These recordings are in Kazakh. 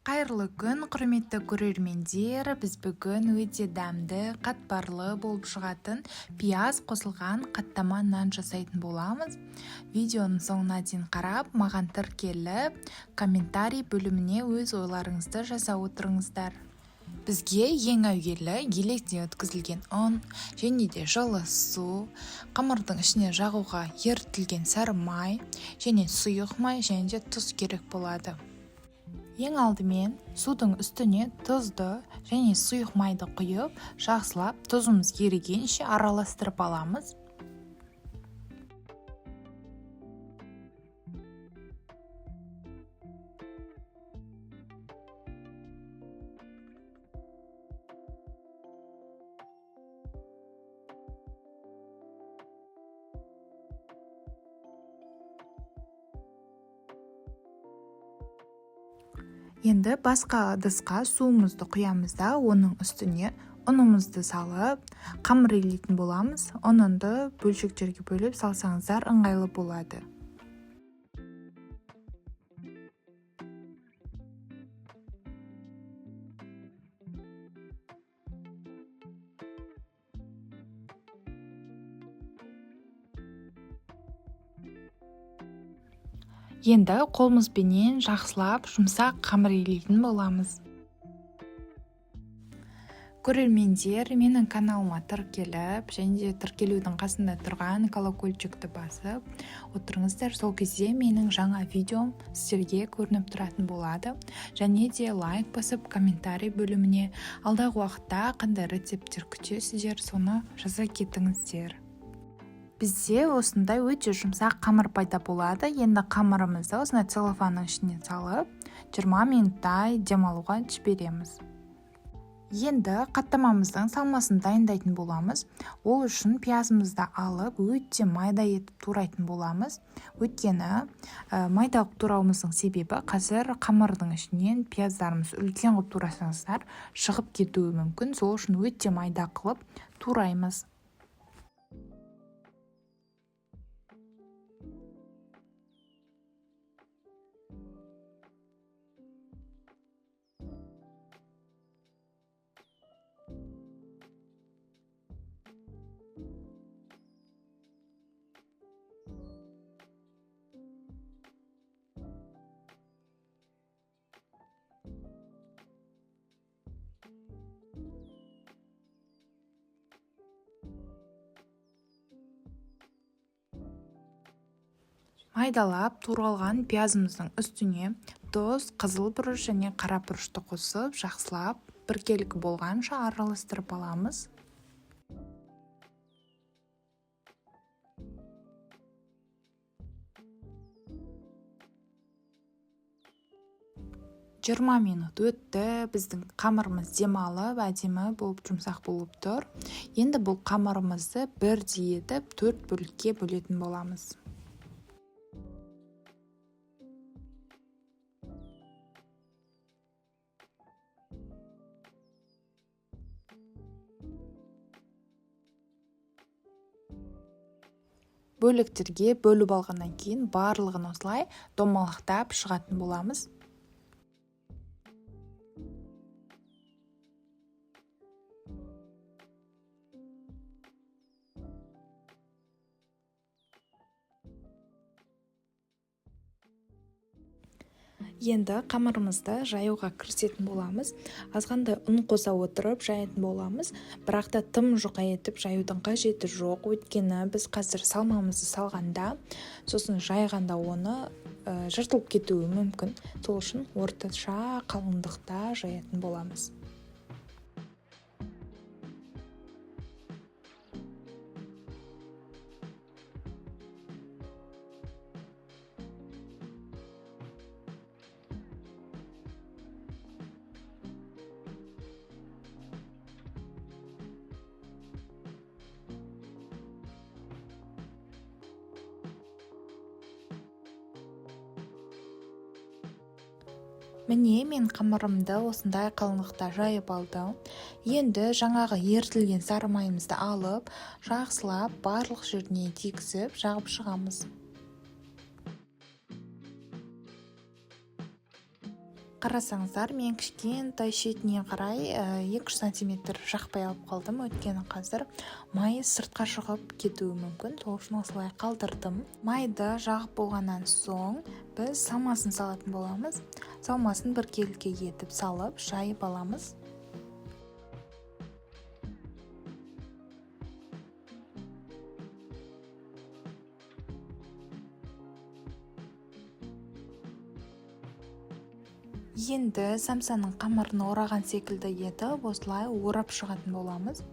Қайырлы күн, құрметті көрермендер! Біз бүгін өте дәмді, қатпарлы болып шығатын пияз қосылған қаттама нан жасайтын боламыз. Видеоның соңына дейін қарап, маған тіркеліп, комментарий бөліміне өз ойларыңызды жаза отырыңыздар. Бізге ең әуелі електен өткізілген ұн және де жылы су, қамырдың ішіне жағуға ерітілген сары май және сұйық май және де тұз керек болады. Ең алдымен судың үстіне тұзды және сұйық майды құйып, жақсылап тұзымыз ерігенше араластырып аламыз. Енді басқа ыдысқа суымызды құямыз да, оның үстіне ұнымызды салып, қамыр илейтін боламыз. Ұнынды бөлшектерге бөліп салсаңыздар ыңғайлы болады. Енді қолымызбенен жақсылап жұмсақ қамыр илейтін боламыз. Көрермендер, менің каналыма тіркеліп, және де тіркелудің қасында тұрған колокольчикті басып отырыңыздар. Сол кезде менің жаңа видеом сіздерге көрініп тұратын болады. Және де лайк басып, комментарий бөліміне алдағы уақытта қандай рецепттер күтесіздер, соны жаза кетіңіздер. Бізде осындай өте жұмсақ қамыр пайда болады. Енді қамырымызды осындай целлофанның ішіне салып, 20 минуттай демалуға жібереміз. Енді қаттамамыздың салмасын дайындайтын боламыз. Ол үшін пиязымызды алып, өте майда етіп турайтын боламыз. Өйткені, майда қылып турауымыздың себебі қазір қамырдың ішінен пияздарымыз үлкен қылып турасаңыздар шығып кетуі мүмкін. Сол үшін өте майда қылып тураймыз. Майдалап туралған пиязымыздың үстіне тұз, қызыл бұрыш және қара бұрышты қосып, жақсылап біркелкі болғанша араластырып аламыз. 20 минут өтті, біздің қамырымыз демалып, әдемі болып жұмсақ болып тұр. Енді бұл қамырымызды бірдей етіп 4 бөлікке бөлетін боламыз. Бөліктерге бөліп алғаннан кейін барлығын осылай домалақтап шығатын боламыз. Енді қамырымызды жаюға кірісетін боламыз. Азғандай ұн қоса отырып жаятын боламыз. Бірақ та тым жұқа етіп жаюдың қажеті жоқ. Өйткені біз қазір салмамызды салғанда, сосын жайғанда оны жыртылып кетуі мүмкін. Сол үшін орташа қалыңдықта жаятын боламыз. Міне, мен қамырымды осындай қалыңдықта жайып алдым. Енді жаңағы ерітілген сары майымызды алып, жақсылап барлық жеріне тигізіп, жағып шығамыз. Қарасаңыздар, мен кішкентай шетіне қарай 2 сантиметр жақпай алып қалдым, өйткені қазір май сыртқа шығып кетуі мүмкін, сол үшін осылай қалдырдым. Майды жағып болғаннан соң біз салмасын салатын боламыз. Салмасын біркелкі етіп салып, жайып аламыз. Енді самсаның қамырын ораған секілді етіп осылай орап шығатын боламыз.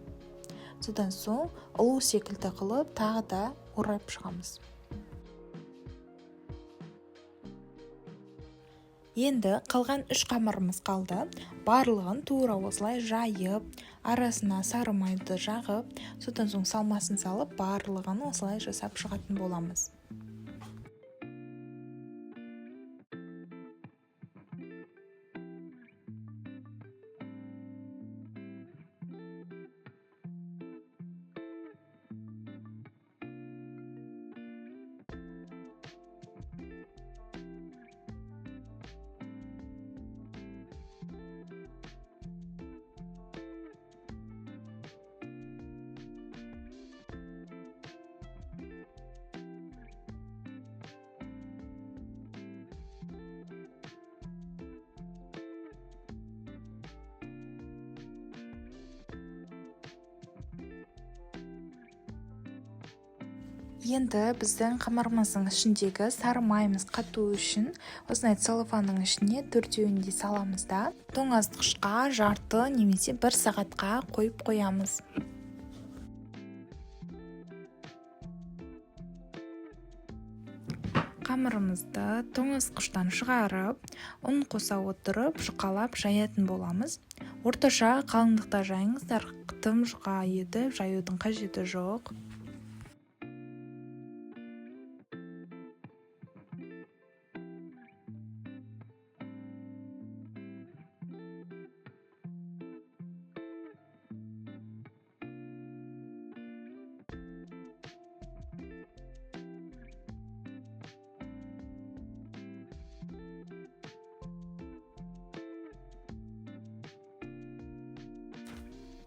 Содан соң ұлу секілді қылып тағы да орап шығамыз. Енді қалған 3 қамырымыз қалды. Барлығын тура осылай жайып, арасына сары майды жағып, содан соң салмасын салып, барлығын осылай жасап шығатын боламыз. Енді біздің қамырымыздың ішіндегі сары майымыз қату үшін осындай целлофанның ішіне төртеуін де саламыз да, тоңазытқышқа жарты немесе 1 сағатқа қойып қоямыз. Қамырымызды тоңазытқыштан шығарып, ұн қоса отырып, жұқалап жаятын боламыз. Орташа қалыңдықта жайыңыздар, тым жұқа етіп жаюдың қажеті жоқ.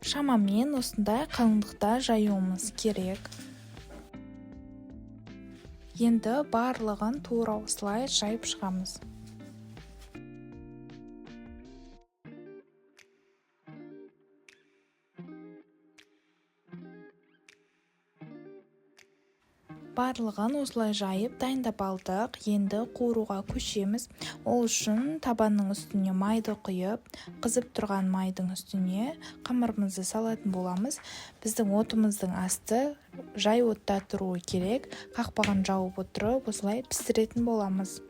Шамамен осындай қалыңдықта жаюымыз керек. Енді барлығын тура осылай жайып шығамыз. Барлығын осылай жайып дайындап алдық. Енді қуыруға көшеміз. Ол үшін табанның үстіне майды құйып, қызып тұрған майдың үстіне қамырымызды салатын боламыз. Біздің отымыздың асты жай отта тұруы керек. Қақпағын жауып отырып, осылай пісіретін боламыз.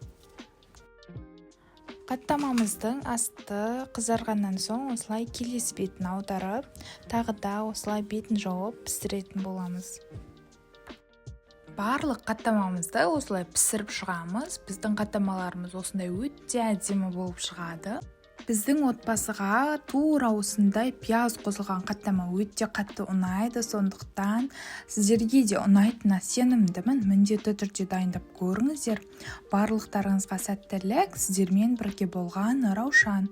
Қаттамамыздың асты қызарғаннан соң осылай келесі бетін аударып, тағы да осылай бетін жауып пісіретін боламыз. Барлық қаттамамызды осылай пісіріп шығамыз. Біздің қаттамаларымыз осындай өте әдемі болып шығады. Біздің отбасыға тура осындай пияз қосылған қаттама өте қатты ұнайды, сондықтан сіздерге де ұнайтынына сенімдімін. Міндетті түрде дайындап көріңіздер. Барлықтарыңызға сәттілік. Сіздермен бірге болған Раушан.